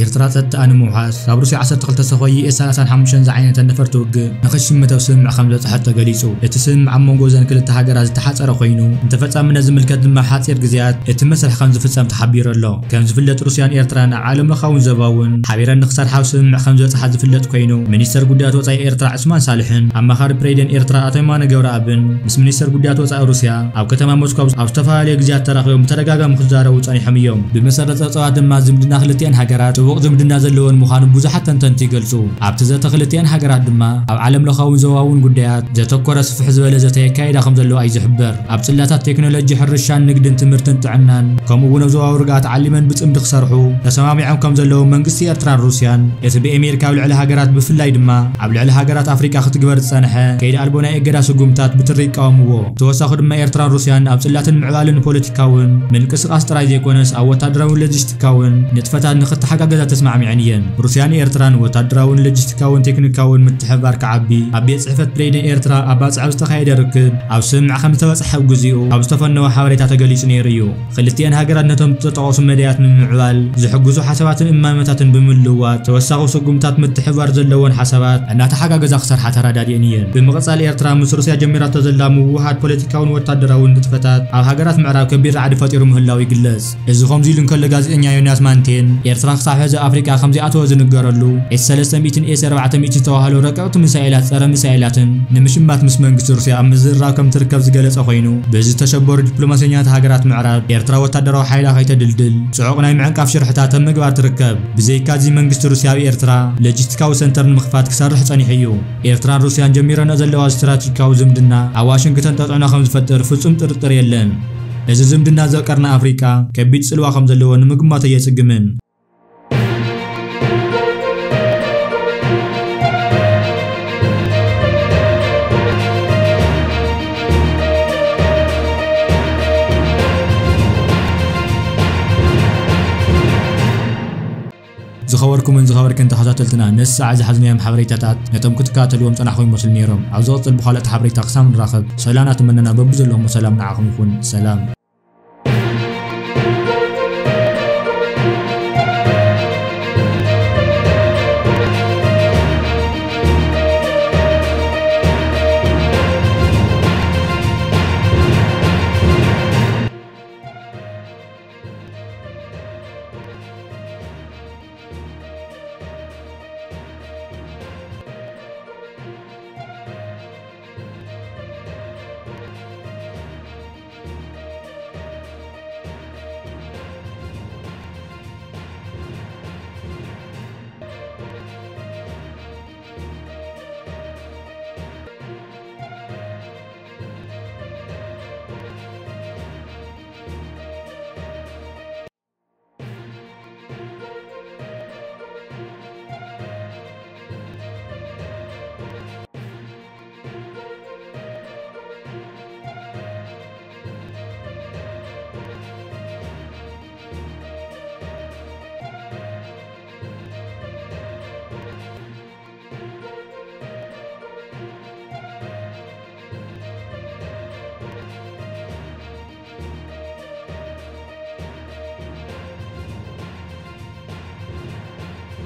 ኤርትራ ጸጥታኣ ንምውሓስ ካብ ሩስያ ዓሰርተ ክልተ ሰኾይ ኤስ ሰላሳን ሓሙሽተን ዝዓይነተን ነፈርቲ ውግእ ንኽትሽምት ኣብ ስምምዕ ከም ዝበጽሐት ተገሊጹ። እቲ ስምምዕ ኣብ መንጎ እዘን ክልተ ሃገራት ዝተሓጸረ ኮይኑ፣ ንተፈጻምነት ዝምልከት ድማ ሓጺር ግዜያት እቲ መስርሕ ከም ዝፍጸም ተሓቢሩ ኣሎ። ከም ዝፍለጥ ሩስያን ኤርትራን ኣብ ዓለም ለኻውን ዞባውን ሓቢረን ንኽሰርሓ ኣብ ስምምዕ ከም ዝበጽሓ ዝፍለጥ ኮይኑ፣ ሚኒስተር ጉዳያት ወጻኢ ኤርትራ ዑስማን ሳልሕን ኣማኻሪ ፕሬዚደንት ኤርትራ ኣቶ የማነ ገብረኣብን ምስ ሚኒስተር ጉዳያት ወጻኢ ሩስያ ኣብ ከተማ ሞስኮ ኣብ ዝተፈላለዩ ግዜያት ተራኺቦም ብተደጋጋሚ ክዛረቡ ጸኒሖም እዮም። ብመሰረት ጸብጻባት ድማ ዝምድና ክልቲአን ሃገራት ጥቡቕ ዝምድና ዘለወን ምዃኑ ብዙሓት ተንተንቲ ይገልጹ። ኣብቲ ዘተ ክልቲአን ሃገራት ድማ ኣብ ዓለም ለኻውን ዞባውን ጉዳያት ዘተኮረ ስፍሕ ዝበለ ዘተ የካይዳ ከም ዘለዋ እዩ ዝሕበር። ኣብ ጽላታት ቴክኖሎጂ፣ ሕርሻን ንግድን፣ ትምህርትን ጥዕናን ከምኡ እውን ኣብ ዞባዊ ርግኣት ዓሊመን ብጽምዲ ክሰርሑ ተሰማሚዖም ከም ዘለዉ መንግስቲ ኤርትራን ሩስያን እቲ ብኣሜሪካ ኣብ ልዕሊ ሃገራት ብፍላይ ድማ ኣብ ልዕሊ ሃገራት ኣፍሪቃ ክትግበር ዝጸንሐ ከይዲ ኣልቦ ናይ እገዳ ስጉምታት ብትሪ ይቃወምዎ። ተወሳኺ ድማ ኤርትራን ሩስያን ኣብ ጽላትን ምዕባልን ፖለቲካውን ምንቅስቃስ ጥራይ ዘይኮነስ ኣብ ወታደራውን ሎጂስቲካውን ንጥፈታት ንኽተሓጋገዛ ተስማዕሚዐን እየን። ሩስያን ኤርትራን ወታደራውን ሎጂስቲካውን ቴክኒካውን ምትሕብባር ክዓቢ ኣብ ቤት ጽሕፈት ፕሬዚደንት ኤርትራ ኣብ ባጽዕ ኣብ ዝተኻየደ ርክብ ኣብ ስምምዕ ከም ዝተበጽሐ ኣብ ግዜኡ ኣብ ዝተፈነወ ሓበሬታ ተገሊጹ ነይሩ እዩ። ክልቲኤን ሃገራት ነቶም ዝተጠቐሱ መዳያት ንምምዕባል ዝሕግዙ ሓሳባትን እማመታትን ብምልውዋጥ ተወሳኺ ስጉምታት ምትሕብባር ዘለወን ሓሳባት እናተሓጋገዛ ክሰርሓ ተራዳዲአን እየን። ብምቕጻል ኤርትራ ምስ ሩስያ ጀሚራቶ ዘላ ምውህሃድ ፖለቲካውን ወታደራውን ንጥፈታት ኣብ ሃገራት ምዕራብ ከቢድ ራዕዲ ፈጢሩ ምህላው ይግለጽ። እዚ ከምዚ ኢሉ እንከሎ ጋዜጠኛ ዮናስ ማንቴን ኤርትራ ክሳብ ሕዚ ኣፍሪቃ ከም ዘይኣተወ ዝንገረሉ ኤስ ሰለስተ ሚእትን ኤስ ኣርባዕተ ሚእትን ዝተባህሉ ረቀቕቲ ሚሳኤላት ጸረ ሚሳኤላትን ንምሽማት ምስ መንግስቲ ሩስያ ኣብ ምዝርራብ ከም ትርከብ ዝገለጸ ኮይኑ፣ በዚ ዝተሸበሩ ዲፕሎማሰኛታት ሃገራት ምዕራብ ኤርትራ ወታደራዊ ሓይላ ከይተድልድል ጽዑቕ ናይ ምዕንቃፍ ሽርሕታት ኣብ ምግባር ትርከብ። ብዘይካዚ መንግስቲ ሩስያ ኣብ ኤርትራ ሎጂስቲካዊ ሰንተር ንምኽፋት ክሰርሕ ጸኒሑ እዩ። ኤርትራን ሩስያን ጀሚረንኦ ዘለዋ ስትራቴጂካዊ ዝምድና ኣብ ዋሽንግተን ተጽዕኖ ከም ዝፈጥር ፍጹም ጥርጥር የለን። እዚ ዝምድና እዚ ኣብ ቀርኒ ኣፍሪቃ ከቢድ ጽልዋ ከም ዘለዎ ንምግማት ኣየጽግምን። ዝኸበርኩምን ዝኸበርክን ተኸታተልትና፣ ነዚ ሰዓት ዝሓዝናዮም ሓበሬታታት ነቶም ክትከታተልዎም ጸናሕኩም ይመስሉ ነይሮም። ኣብ ዝቕጽል ብኻልኦት ሓበሬታ ክሳብ ንራኸብ፣ ሰላም እናተመነና በብዘለኹሞ ሰላም ንዓኹም ይኹን። ሰላም።